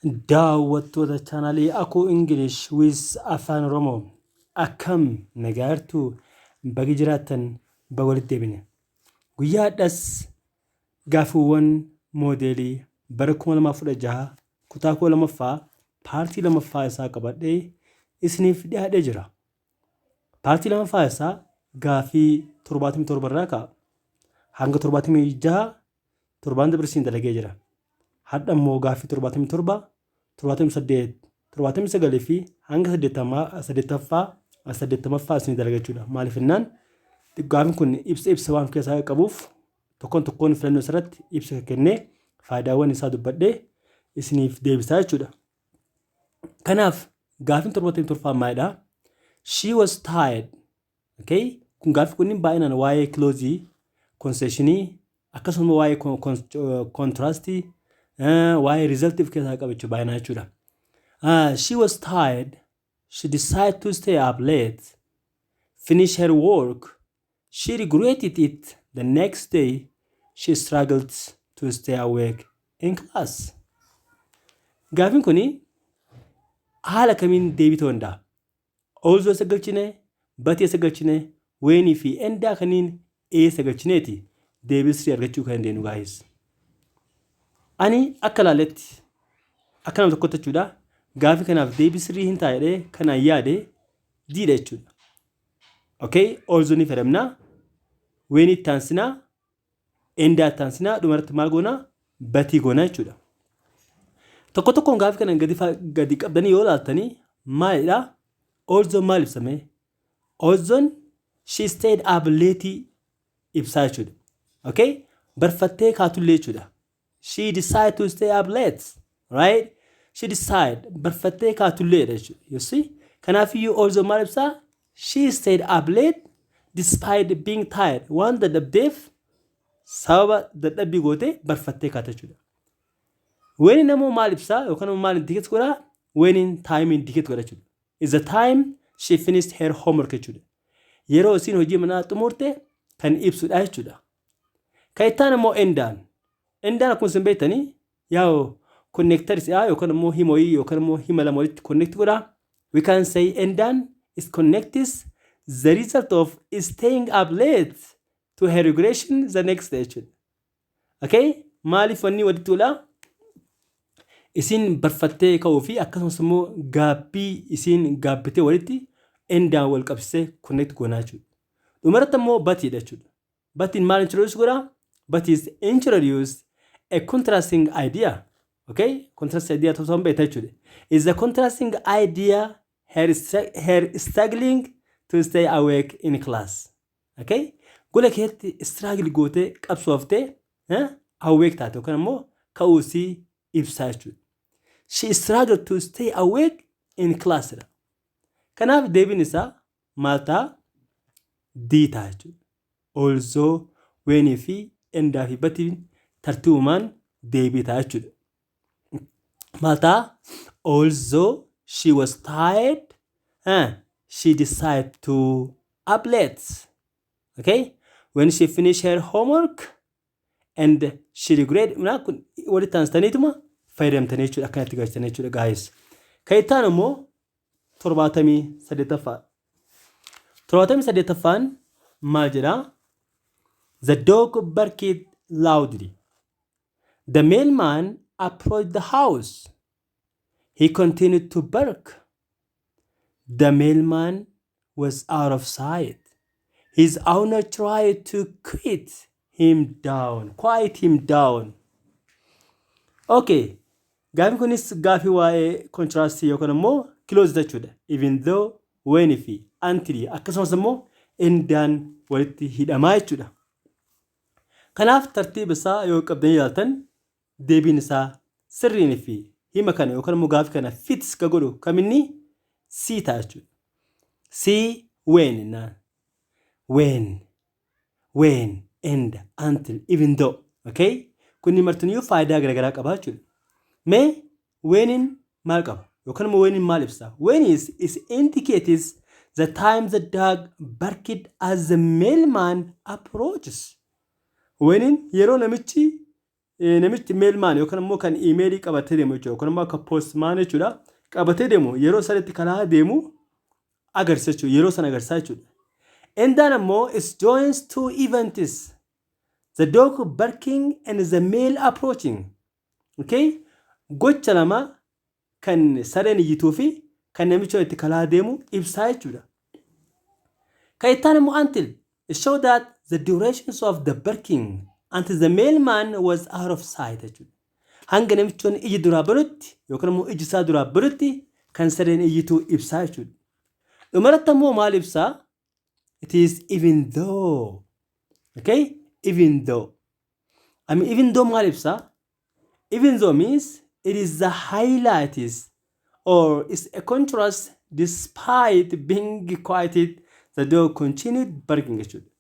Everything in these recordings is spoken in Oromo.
Daawwattoota chaanaalii Akuu English with Afaan Oromoo, akkam nagaa jirtuu? Baga jiraattan, baga walitti deebine. Guyyaa har'as gaaffiiwwan moodeelii bara 2016 kutaa 12ffaa paartii lammaffaa isaa qabadhee isiniif dhiyaadhee jira. Paartii lammaffaa isaa gaaffii 77 irraa ka'a. Hanga 76 torbaan dabre isin dalagee jira. Har'a immoo gaaffii 77, 78, 79 fi hanga 80, 80ffaa isin dalaga jechuudha. Maaliif jennaan, gaaffiin kun ibsa ibsa waan of keessaa qabuuf, tokkoon tokkoon filannoo isarratti ibsa kennee, faayidaawwan isaa dubbadhee isiniif deebisaa jechuudha. Kanaaf gaaffiin 77ffaa maalidha? She was tired. Okay? Kun gaaffii kunniin baay'inaan waa'ee clauseii, concessionii, akkasuma waa'ee contrastii, waa'ee resultii of keessaa qaba jechuudha baay'inaan jechuudha. She was tired. She decided to stay up late. Finish her work. She regretted it the next day. She struggled to stay awake in class. Gaaffiin kuni haala kamiin deebii ta'uu danda'a? Although isa galchine, butii isa galchine, whenii fi andaa kaniin eessa galchineeti deebii sirrii argachuu kan dandeenyu, guys? Ani akka ilaaletti, akka nama tokkotti jechuudha, gaafii kanaaf deebii sirrii hin taa'edhee kanaan yaade D dha jechuudha. Okay, although ni fayyadamnaa, whenii itti aansinaa, andaa itti aansinaa, dhumarratti maal goonaa? Butii goonaa jechuudha. Tokko tokkoon gaafii kana gadi qabdanii yoo ilaaltanii maalidha? Although maal ibsame? Although she stayed up late ibsaa jechuudha. Okay? Barfattee kaatullee jechuudha. She decided to stay up late. Right? She decided, barfattee kaatulleedha jechuudha. You see? Kanaafiyyuu although maal ibsaa? She stayed up late despite being tired. Waan dadhabdeef, sababa dadhabbii gootee barfattee kaate jechuudha. Wheniin immoo maal ibsaa yookaan immoo maal indicate godhaa? Wheniin time indicate godha jechuudha. Is the time she finished her homework jechuudha. Yeroo isiin hojii manaa xumurte kan ibsudha jechuudha. Kan ittaan immoo andaan. Andaan akkuma isin beektanii yaa'u connector isaa yookaan immoo hima wayii yookaan immoo hima lama walitti connect godha. We can say andaan is connects the result of staying up late to her regression the next day jechuudha. Okay? Maaliif wanni walitti godhaa? Isin barfattee ka'uu fi akkasumas immoo gaabbii isiin gaabbitee walitti andaan wal qabsiisee connect goonaa jechuudha. Dhumarratti immoo butiidha jechuudha. Butiin maal introduce godhaa? But is introduce a contrasting idea. Okay? Contrasting idea ta'uu isaan beekta jechuudha. Is the contrasting idea her struggling to stay awake in class. Okay? Gola keetti struggle gootee qabsooftee awake taate yookaan immoo ka'uusii ibsaa jechuudha. She struggled to stay awake in class dha. Kanaaf deebiin isaa maal ta'a? D ta'a jechuudha. Although, whenii fi andaa fi butiin tartiibumaan deebii ta'a jechuudha. Maal ta'a? Although she was tired, she decided to up late. Okay? When she finished her homework and she regret, kun walitti aansitaniituma fayyadamtanii jechuudha, akkanatti galchitanii jechuudha, guys. Kan itti aanu immoo 78ffaa. 78ffaan maal jedhaa? The dog barked loudly. The mailman approached the house. He continued to bark. The mailman was out of sight. His owner tried to quiet him down. Quiet him down. Okay. Gaaffiin kunis gaaffii waa'ee contrastii yookaan immoo clause jechuudha. Even though, when fi until, akkasumas immoo andaan walitti hidhamaa jechuudha. Kanaaf tartiiba isaa yoo qabdanii ilaaltan, deebiin isaa sirriin fi hima kana yookaan immoo gaaffii kana fits ka godhu kaminni? C ta'a jechuudha. C, when naan. When, when, and, until, even though. Okay? Kunni martiniyyuu faayidaa garaagaraa qaba jechuudha. Mee wheniin maal qaba? Yookaan immoo wheniin maal ibsa? When is indicates the time the dog barked as the mailman approaches. Wheniin yeroo namichi Namichi mailman yookaan immoo kan iimeelii qabatee deemu jechuudha, yookaan immoo akka postman jechuudha, qabatee deemu yeroo sanitti karaa deemu agarsiisa jechuudha, yeroo sana agarsiisa jechuudha. And then ammoo it joins two events: the dog barking and the mail approaching. Okay, gocha lama kan sareen iyyituu fi kan namicha itti kalaa deemu ibsaa jechuudha. Kan ittaan immoo until, it show that the durations of the barking until the mailman was out of sight jechuudha. Hanga namichoonni iji duraa banutti yookaan immoo iji isaa duraa banutti kan sareen iyyituu ibsaa jechuudha. Dhumarratti ammoo maal ibsaa? It is even though. Okay? Even though. I mean, even though maal ibsaa? Even though means it is the highlight is or is a contrast: despite being quieted, the dog continued barking jechuudha.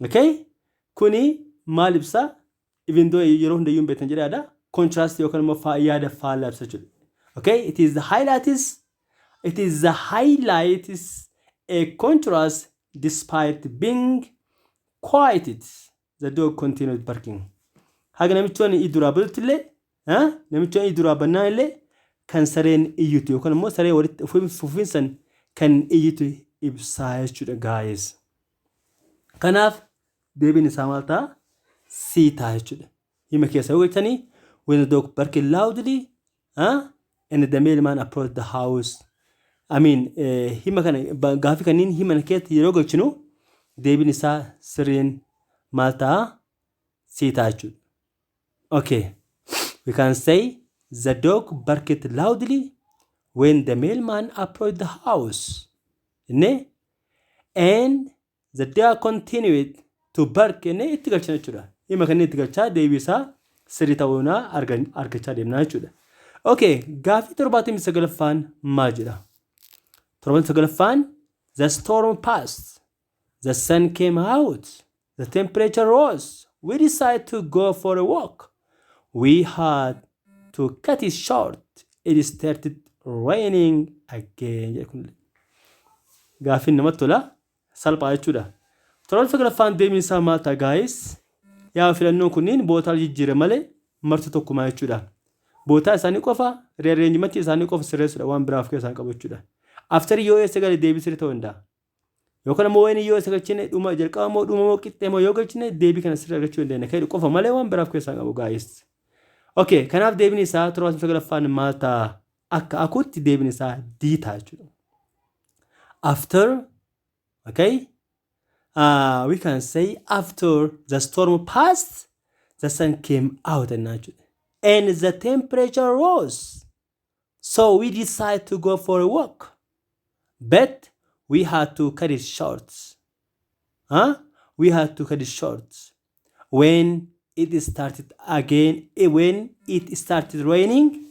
Okay? Kuni maal ibsaa? Even though yeroo hundayyuu hin beektan jedhaadha. Contrast yookaan immoo yaada faallaa ibsa jechuudha. Okay? It is the highlight is a contrast: despite being quieted, the dog continued barking. Haga namichoonni iji duraa banutti illee, namichoonni iji duraa bannaan illee kan sareen iyyutu yookaan immoo saree walitti fufiinsan kan iyyitu ibsaa jechuudha, guys. Kanaaf deebiin isaa maal ta'a? C ta'a jechuudha. Hima keessa yoo galchanii, when the dog barked loudly, and the mailman approached the house. I mean, hima kana gaafii kanneen hima keessatti yeroo galchinu deebiin isaa sirriin maal ta'a? C ta'a jechuudha. Okay. We can say the dog barked loudly when the mailman approached the house. Inni and the dog continued to bark inni itti galchina jechuudha. Hima kanneen itti galchaa deebii isaa sirrii ta'uunaa argachaa deemnaa jechuudha. Okay, gaafii 79ffaan maal jedha? 79ffaan, the storm passed. The sun came out. The temperature rose. We decided to go for a walk. We had to cut it short. It started raining again. Jedha kun. Gaaffiin namatti tola. Salphaa jechuudha. 79ffaan deebiin isaa maal ta'a, guys? Yaa, filannoon kunniin bootaa jijjiire malee marti tokkumaa jechuudha. Bootaa isaanii qofa, rearrangementii isaanii qofa sirreessuudha, waan biraa of keessaa qabu jechuudha. After yoo eessa gale deebii sirrii ta'uu danda'a. Yookaan immoo when yoo eessa galchine, dhuma jalqaba moo dhuma moo qixxee moo yoo galchine deebii kana sirrii argachuu dandeenya. Kan qofa malee waan biraa of keessaa qabu, guys. Okay, kanaaf deebiin isaa 79ffaan maal ta'a? Akka akuutti deebiin isaa D ta'a jechuudha. After, okay, we can say after the storm passed, the sun came out jechuudha. And the temperature rose. So we decided to go for a walk. But we had to cut it short. Huh? We had to cut it short. When it started again, when it started raining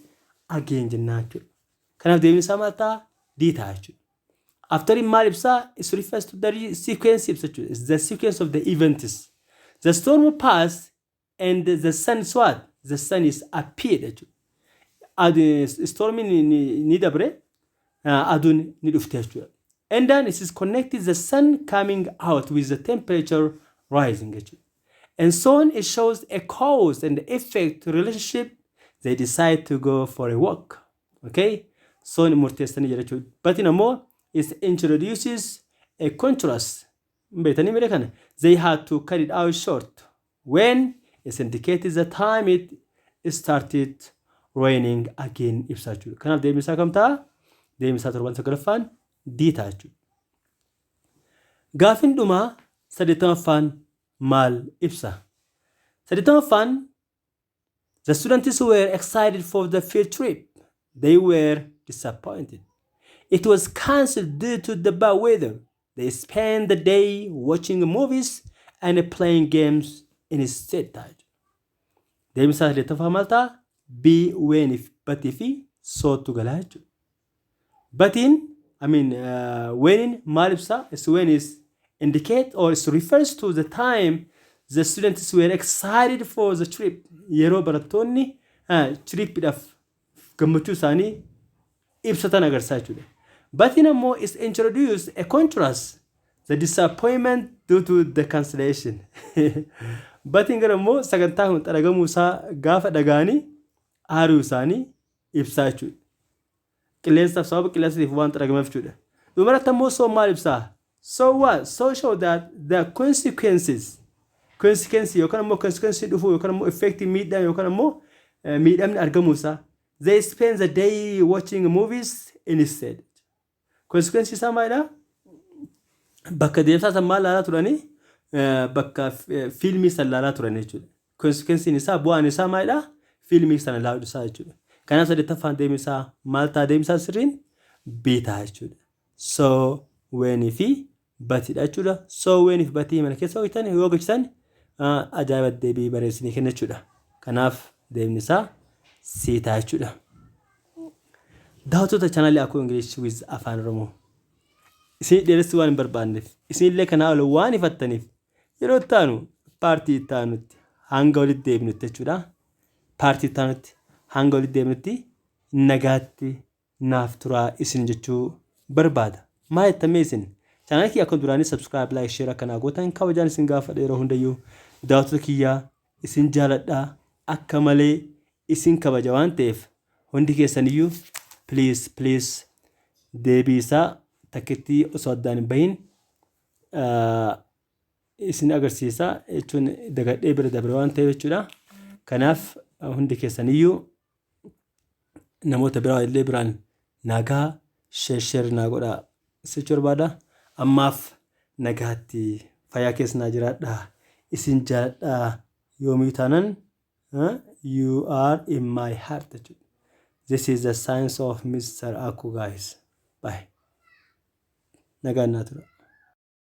again jennaa jechuudha. Kanaaf deebiin isaa maal ta'a? D ta'a jechuudha. After maal ibsaa? It refers to the sequence ibsa jechuudha. It's the sequence of the events. The storm passed and the sun is what? The sun is appeared jechuudha. Stormiin ni dabre, aduun ni dhufte jechuudha. And then it is connected the sun coming out with the temperature rising jechuudha. And so on, it shows a cause and effect relationship. They decide to go for a walk. Okay? So murteessanii jira jechuudha. But ammoo it introduces a contrast. Beetanii mire kana. They had to cut it out short when it indicated the time it started raining again ibsaa jechuudha. Kanaaf deebiin isaa kam ta'a? Deebiin isaa 79ffaan D ta'a jechuudha. Gaaffiin dhumaa 80ffaan maal ibsa? 80ffaan, the students were excited for the field trip. They were disappointed. It was cancelled due to the bad weather. They spent the day watching movies and playing games instead. Deebiin isaa 80ffaa maal ta'a? B, when, butii fi sotu galaa jechuudha. Butiin, I mean, when maal ibsa? Is when is indicate or is refers to the time the students were excited for the trip. Yeroo barattoonni tripidhaaf gammachuu isaanii ibsatan agarsiisa jechuudha. Butiin ammoo is introduced a contrast, the disappointment due to the cancellation. Butiin gara immoo sagantaa kun xaragamuu isaa gaafa dhaga'anii aaruu isaanii ibsaa jechuudha. Qilleensaaf, sababa qilleensatiif waan xaragameef jechuudha. Dhumarratti ammoo so maal ibsaa? So what? So show that the consequences, consequence yookaan immoo consequence dhufuu yookaan immoo effect, miidhaa yookaan immoo miidhamni argamuu isaa. They spend the day watching movies instead. Consequence isaa maalidha? Bakka deemsaa san maal ilaalaa turanii? Bakka fiilmii san ilaalaa turan jechuudha. Consequence isaa, bu'aan isaa maalidha? Fiilmii sana ilaaluu isaa jechuudha. Kanaaf saddeettaffaan deemsaa maal ta'a? Deemsaa sirriin B ta'a jechuudha. So, whenii fi butiidha jechuudha. So, whenii fi butii mana keessa hojjetan yoo hojjetan ajaa'iba deebii bareessinii kenna jechuudha. Kanaaf deemni isaa C ta'a jechuudha. Daawwattoota chaanaalii Akuu English with Afaan Oromoo. Isin dheeressuu waan hin barbaanneef, isinillee kanaa ol waan ifattaniif, yeroo itti aanu, partii itti aanutti hanga walitti deebinutti jechuudha. Partii itti aanutti hanga walitti deebinutti nagaatti naaf turaa isin jechuu barbaada. Maal jettamee isin? Chaanaalii kiyya akka duraanii subscribe, like, share akkanaa gootan kabajaan isin gaafadha. Yeroo hundayyuu daawwattoota kiyyaa isin jaaladhaa, akka malee isin kabaja waan ta'eef hundi keessaniyyuu please, please deebii isaa takkittii osoo addaan hin bahin isin agarsiisa jechuun dagadhee bira dabre waan ta'eef jechuudha. Kanaaf hundi keessaniyyuu namoota biraa illee biraan nagaa share, share naa godhaa jechuu barbaada. Ammaaf nagaatti, fayyaa keessa naa jiraadhaa. Isin jaaladhaa, yoomii taanan you are in my heart jechuudha. This is the science of Mr. Aku, guys. Bye. Nagaan naa tura.